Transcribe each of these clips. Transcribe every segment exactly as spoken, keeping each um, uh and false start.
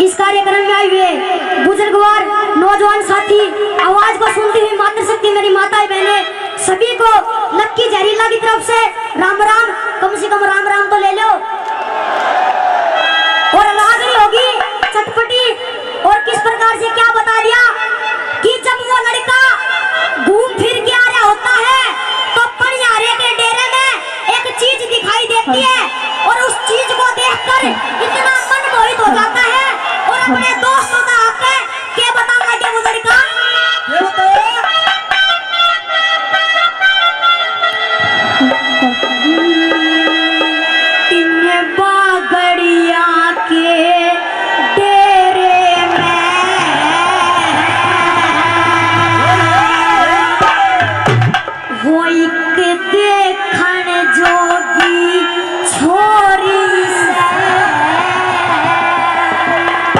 इस कार्यक्रम में आए हुए बुजुर्गवार, नौजवान साथी, आवाज को सुनती हुई मातृशक्ति, मेरी माताएं बहनें, सभी को लक्की जहरीला की तरफ से राम राम। कम से कम राम राम तो ले लो। और रागनी होगी चटपटी। और किस प्रकार से क्या बता दिया कि जब वो लड़का घूम फिर के आ रहा होता है तो पनियारे के डेरे में एक चीज दिखाई देती है और उस चीज को देखकर इतना मन मोहित हो जाता है और अपने दोस्तों का आके के बताने लगे वो लड़का। ये बताओ। इन बागड़िया के डेरे में हो एक देखण जोगी छोरी से।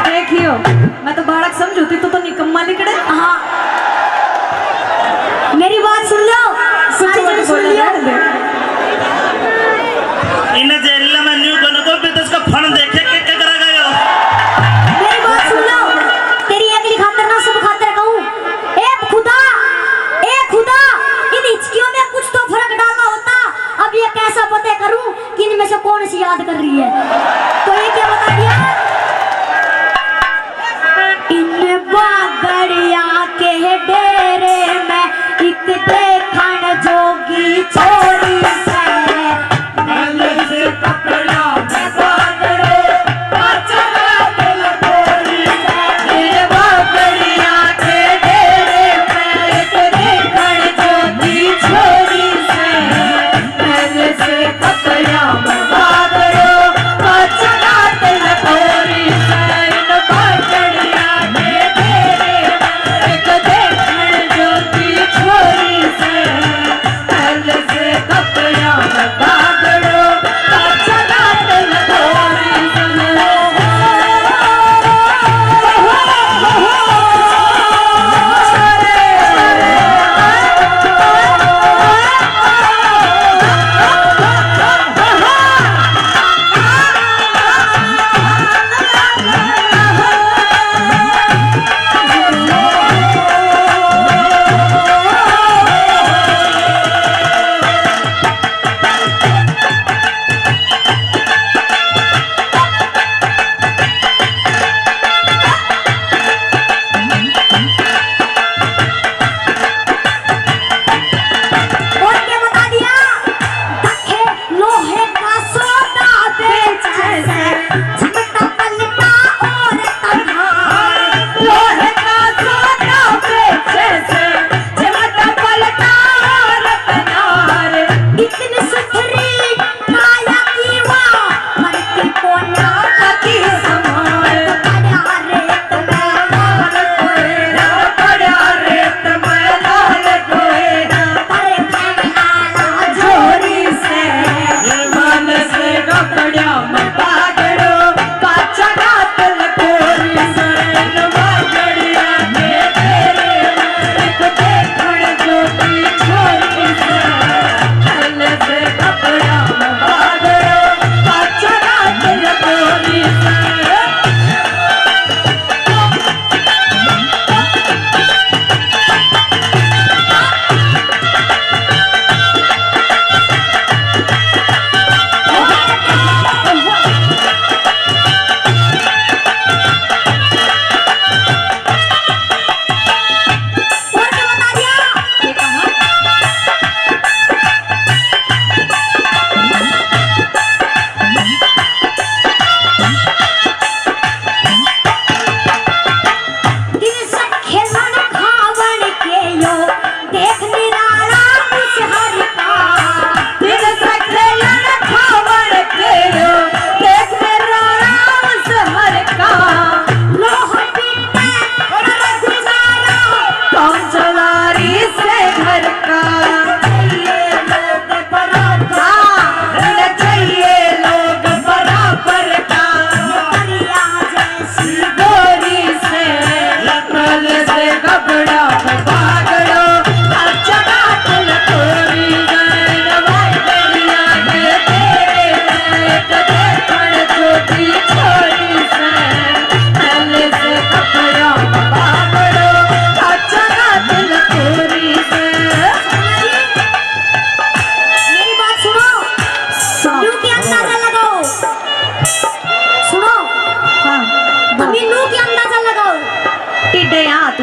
देखियो, मैं तो बालक समझू थी, तू तो निकम्मा निकले। हाँ, मेरी बात सुन लो, सारी जन सुन लियो। इन्हें जेल में न्यू कनको भी तो इसका फन देखे के, के करा गयो। मेरी बात सुन लो, तेरी एकली खातर ना सब खातर कहूँ। ए खुदा, ए खुदा, इन हिचकियों में कुछ तो फर्क डालना होता। अब ये कैसा पता करूँ कि इनमें से कौन सी याद कर रही है? तो ये क्या बता दिया?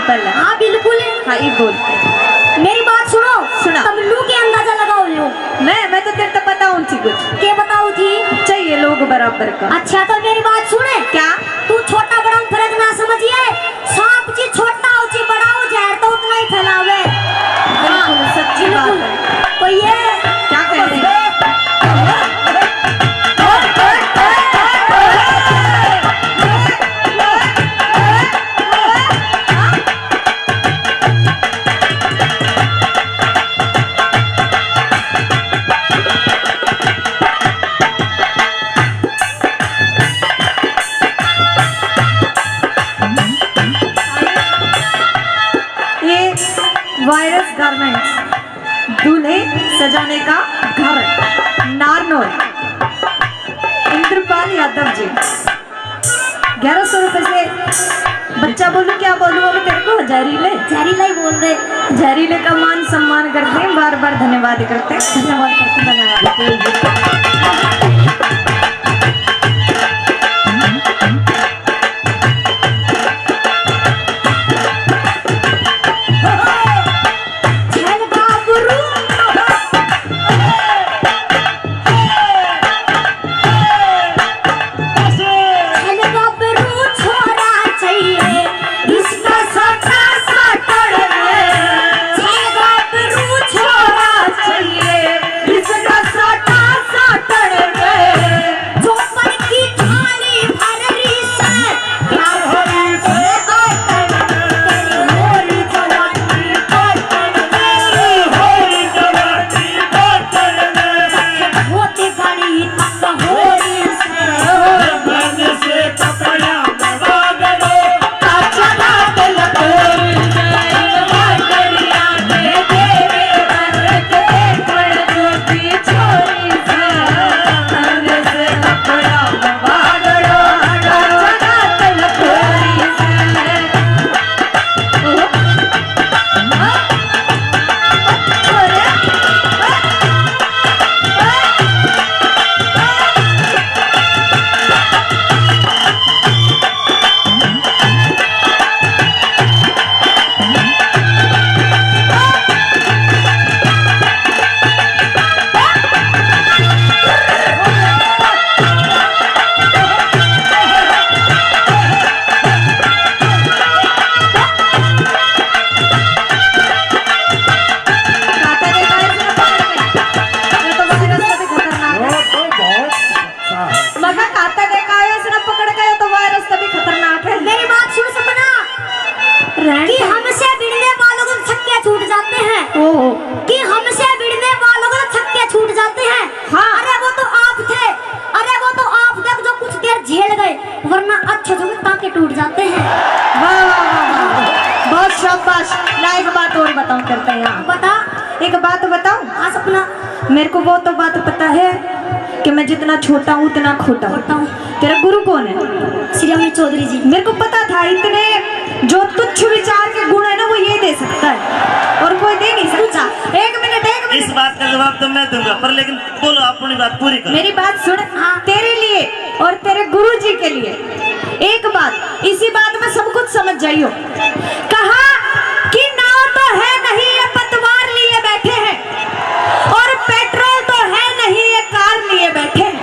पहले। हाँ, बिल्कुल। हाँ, ये बोल। मेरी बात सुनो। सुना। तब नू के अंदाजा लगाओ यो। मैं, मैं तो तेरे तो बताऊं थी कुछ। के बताओ थी? चाहिए लोग बराबर का। अच्छा, तो मेरी बात सुने। क्या? तू छोटा बड़ा में फर्क ना समझिए। सांप जी छोटा हो जी बड़ा हो, जहर तो उतना ही फैलावे। बिल्कुल, हाँ, सच्ची बात बिल्कुल। है। तो ये क्या कह रहे हैं? ये वायरस गारमेंट्स, दूल्हे सजाने का घर, नारनौल, इंद्रपाल यादव जी। ग्यारह सौ रुपए से बच्चा बोलूं, क्या बोलूं, अब तेरे को जहरीले, जहरीला ही बोल दे। जहरीले का मान सम्मान करते हैं, बार बार धन्यवाद करते हैं। धन्यवाद करते हैं, धन्यवाद। मगर खाता देखा है उसने पकड़ के, तो वायरस तभी खतरनाक है। मेरी बात सुन सपना, कि हमसे भिड़ने वालों को छक्के छूट जाते हैं। ओहो। कि हमसे भिड़ने वालों को छक्के छूट जाते हैं। हाँ। अरे वो तो आप थे, अरे वो तो आप थे जो कुछ देर झेल गए, वरना अच्छे जो टांके टूट जाते हैं। वाह, वाह, वाह, वाह। बहुत शाबाश। ला, एक बात और बताऊं, करते हैं यहाँ। बता। एक बात बताऊं? हाँ सपना। मेरे को वो तो बात पता है कि मैं जितना छोटा हूँ, उतना खोटा हूँ। खोटा हूँ। तेरा गुरु कौन है? श्री अमित चौधरी जी। मेरे को पता था, इतने जो तुच्छ विचार के गुण है ना, वो ये दे सकता है, और कोई दे नहीं सकता। एक मिनट, एक मिनट। इस बात का जवाब तो मैं दूंगा, पर लेकिन बोलो, अपनी बात पूरी करो। मेरी बात सुन। हाँ। तेरे लिए और तेरे गुरु जी के लिए एक बात, इसी बात में सब कुछ समझ जाइयो। कहा कि नाव तो है नहीं ये पतवार लिए बैठे हैं, और पेट्रोल तो है नहीं ये कार लिए बैठे हैं।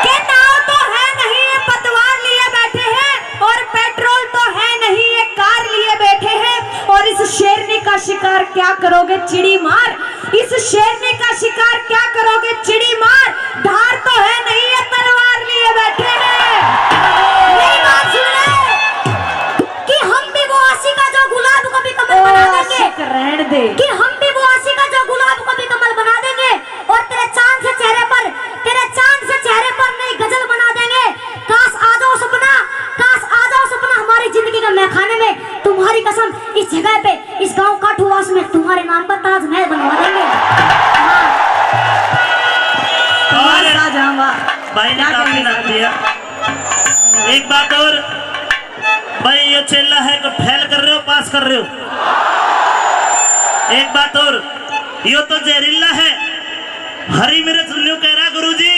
कि नाव तो है नहीं ये पतवार लिए बैठे हैं, और पेट्रोल तो है नहीं ये कार लिए बैठे हैं। और इस शेरनी का शिकार क्या करोगे चिड़ी मार, इस शेरनी का शिकार क्या करोगे चिड़ी मार, धार तो है नहीं ये तलवार लिए बैठे हैं। मेरी बात सुन ले कि हम भी वो आशिका जो गुलाब को भी कमल बना देंगे। आशिक रहने दे। कि हम भी वो आशिका जो गुलाब को भी कमल बना देंगे, और तेरे चांद से चेहरे पर, तेरे चांद से चेहरे पर नई गजल बना देंगे। काश आ जाओ सपना, काश आ जाओ सपना हमारी जिंदगी के महखाने में। तुम्हारी कसम, इस जगह पे, इस गांव काठूवास में तुम्हारे नाम पर ताजमहल बनवा देंगे। हाँ। और वाह, शाहजहां, वाह। भाई ने क्या काफी कहने नाम दिया। एक बात और, भाई, यो चेला है, को फेल कर रहे हो, पास कर रहे हो? एक बात और, यो तो जहरीला है। हरी मिर्च न्यू कह रहा गुरुजी,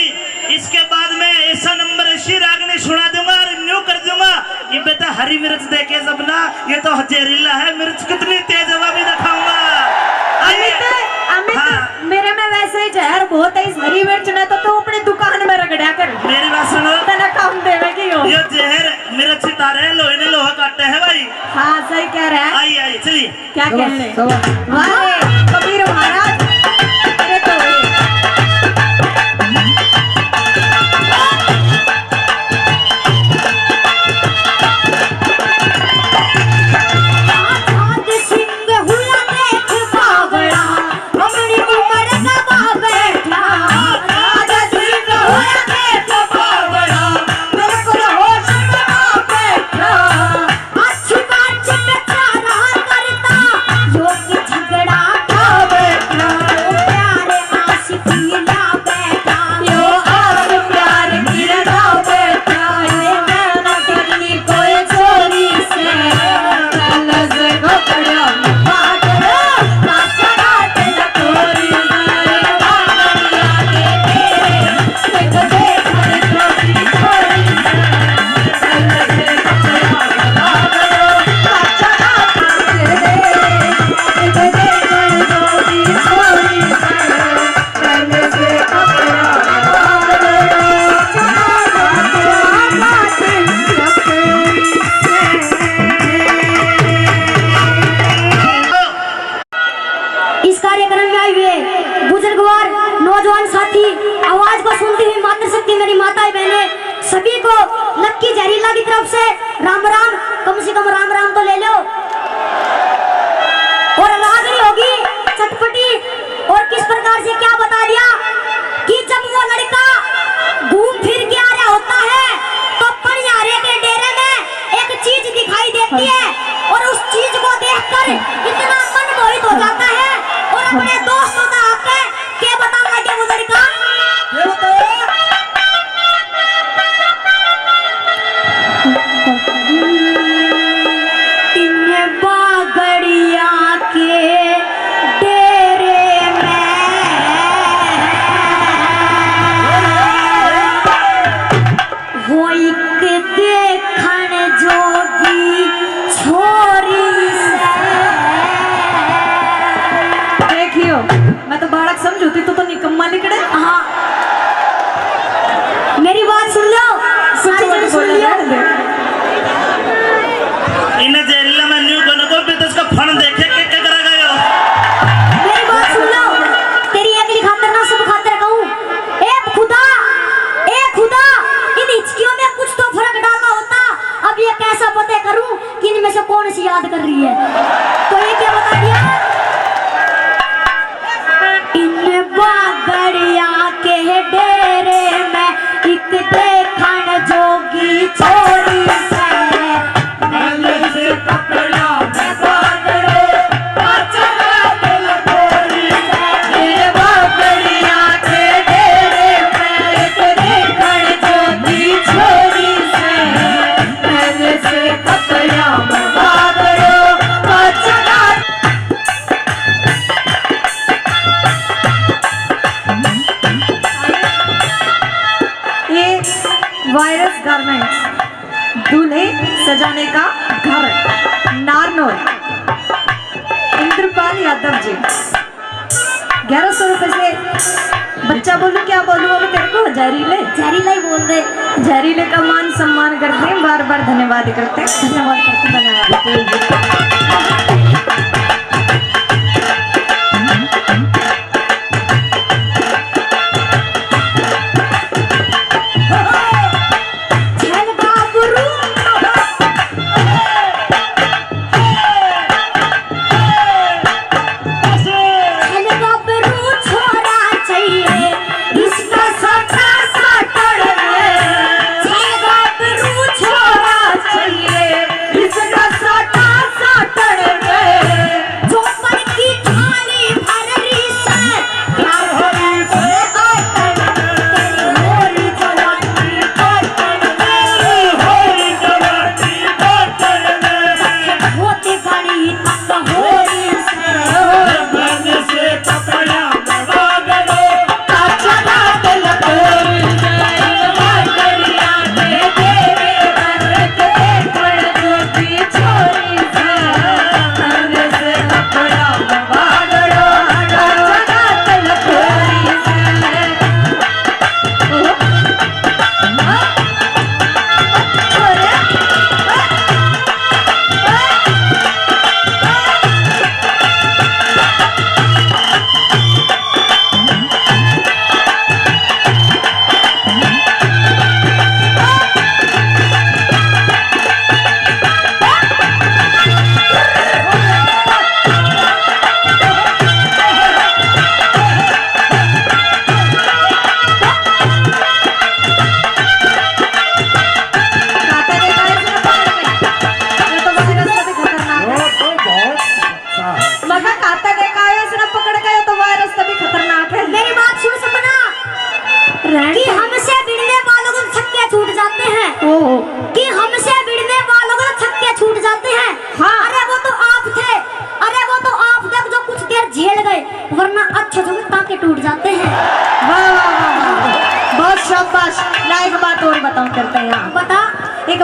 इसके बाद मैं ऐसा नंबर, ऐसी रागनी सुना दूंगा और न्यू कर दूंगा। ये बेटा हरी मिर्च देखे सब ना, ये तो जहरीला है, मिर्च कितनी तेज है वो भी दिखाऊंगा। अमित, अमित, हाँ। मेरे में वैसे ही जहर बहुत है, इस हरी मिर्च ने तो तू अपनी दुकान में रगड़ा कर। मेरी बात सुनो। तने काम देवे की हो। ये जहर मिर्च सितारे लोहे ने लोहा काटे है भाई। हाँ, सही कह रहा है। आइए, आइए, चलिए। क्या कहने? वाह रे, कबीर महाराज। अरे तो इस कार्यक्रम में आए हुए बुजुर्गवार नौजवान साथी, आवाज को सुनती हुई मातृशक्ति मेरी माताएं बहनें, सभी को लक्की जहरीला की तरफ से राम राम। कम से कम राम राम तो ले लो। और रागनी होगी चटपटी। और किस प्रकार से क्या बता दिया कि जब वो लड़का घूम फिर के आ रहा होता है तो पनिहारे के डेरे में एक चीज दिखाई देती है और उस चीज को देखकर इतना मन मोहित हो जाता है और अपने दोस्तों का आके के बताऊंगा क्या वो लड़का? ये बताओ। इन बागड़िया के डेरे में हो एक देखण जोगी छोरी से। देखियो, मैं तो बालक समझू थी, तू तो निकम्मा निकले। हाँ, मेरी बात सुन लो, सारी जन सुन लियो। इन्हें जेल में न्यू कनको भी तो इसका फन देखे के, के करा गयो। मेरी बात सुन लो, तेरी एकली खातर ना सब खातर कहूँ। ए खुदा, ए खुदा, इन हिचकियों में कुछ तो फर्क डालना होता। अब ये कैसा पता करूं कि इनमें से कौन सी याद कर रही है? तो ये क्या बता दिया? इन बागड़िया के डेरे में एक देखण जोगी छोरी से। ये वायरस गारमेंट्स, दूल्हे सजाने का घर, नारनौल, इंद्रपाल यादव जी। ग्यारह सौ रुपए से बच्चा बोलूं, क्या बोलूं, अब तेरे को जहरीले, जहरीला ही बोल दे। जहरीले का मान सम्मान करते हैं, बार बार धन्यवाद करते हैं। धन्यवाद करते हैं, धन्यवाद।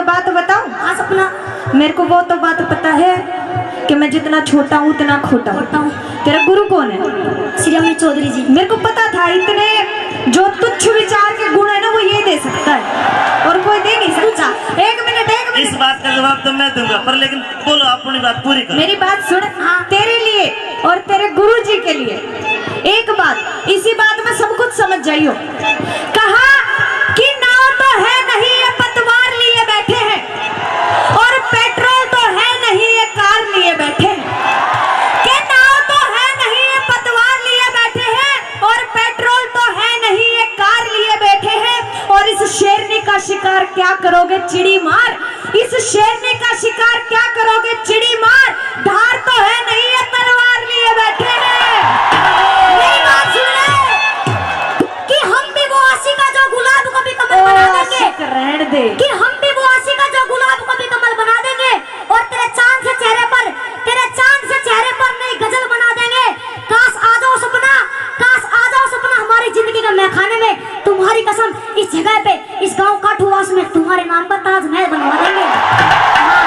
बात बताऊं? हाँ सपना। मेरे को वो तो बात पता है कि मैं जितना छोटा हूँ उतना खोटा हूँ। खोटा हूँ। तेरा गुरु कौन है? श्री अमित चौधरी जी। मेरे को पता था इतने जो तुच्छ विचार के गुण है ना, वो ये दे सकता है और कोई दे नहीं सकता। एक मिनट, एक मिनट। इस बात का जवाब तो मैं दूंगा, पर लेकिन बोलो, अपनी बात पूरी करो। मेरी बात सुन। हाँ। तेरे लिए और तेरे गुरु जी के लिए एक बात, इसी बात में सब कुछ समझ जाइयो। कहा कि नाव तो है नहीं ये पतवार लिए बैठे हैं और पेट्रोल तो है नहीं ये कार लिए बैठे हैं। कि नाव तो है नहीं ये पतवार लिए बैठे हैं और पेट्रोल तो है नहीं ये कार लिए बैठे हैं। और इस शेरनी का शिकार क्या करोगे चिड़ी मार, इस शेरनी का शिकार क्या करोगे चिड़ी मार, धार तो है नहीं ये तलवार लिए बैठे हैं। मेरी बात सुन ले कि हम भी वो आशिक है जो गुलाब को भी कमल बना देंगे। आशिक रहने दे। कि हम भी वो आशिक है जो गुलाब को भी कमल बना देंगे और तेरे चांद से चेहरे पर, तेरे चांद से चेहरे पर नई गजल बना देंगे। काश आ जाओ सपना, काश आ जाओ सपना, हमारी जिंदगी के महखाने में तुम्हारी कसम इस जगह पे, इस गांव काठूवास में तुम्हारे नाम पर ताजमहल बनवा देंगे। हाँ।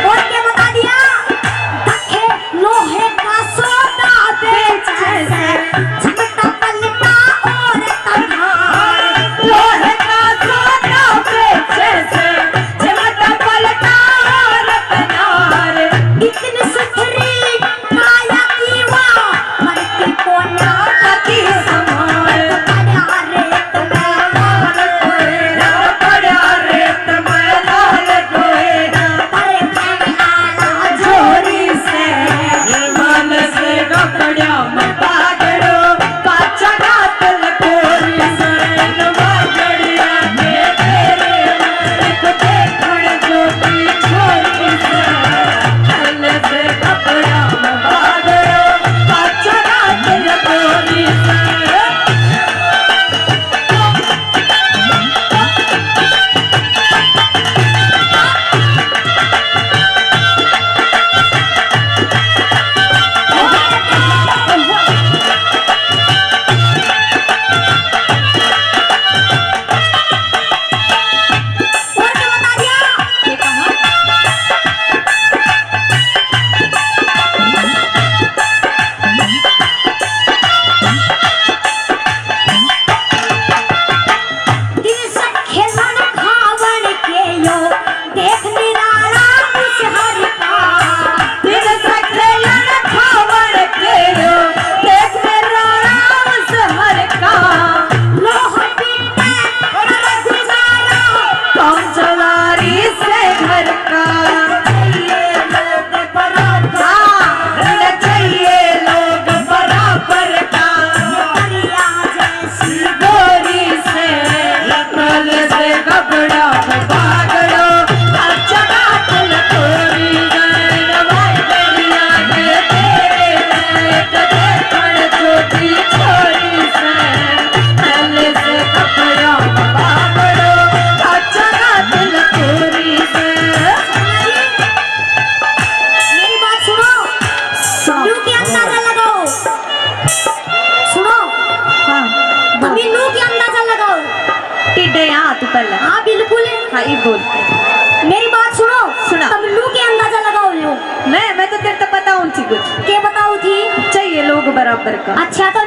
और क्या बता दिया? दखे लोहे का सौदा बेचे से, झपटा पलटा और तलवार। लोहे का सौदा बेचे से, झपटा पलटा और तलवार। इतनी सुथरी काया की वाह, मरती कोना कती समान। पड़ा रे तुम्हें लाल कोयरा, पड़ा रे तुम्हें लाल कोयरा। अरे खाने आला जोरी से, मानस कपड़ा में पागड़ो, पाछा गातल कोरी से, नवा गड़िया में तेरे एक देखण जोगी छोरी से। मेरी बात सुनो। सुनो। लू की अंदाजा लगाओ। सुनो। हाँ, बोल। अभी लू की अंदाजा लगाओ। टिड्डे यहाँ तू पहले। हाँ, बिल्कुल। हाँ, ये बोल। मेरी बात सुनो। सुना। तुम लू की अंदाजा लगाओ यो। मैं, मैं तो तेरे तो बताऊँ थी कुछ। के बताओ थी? चाहिए लोग बराबर का। अच्छा, तो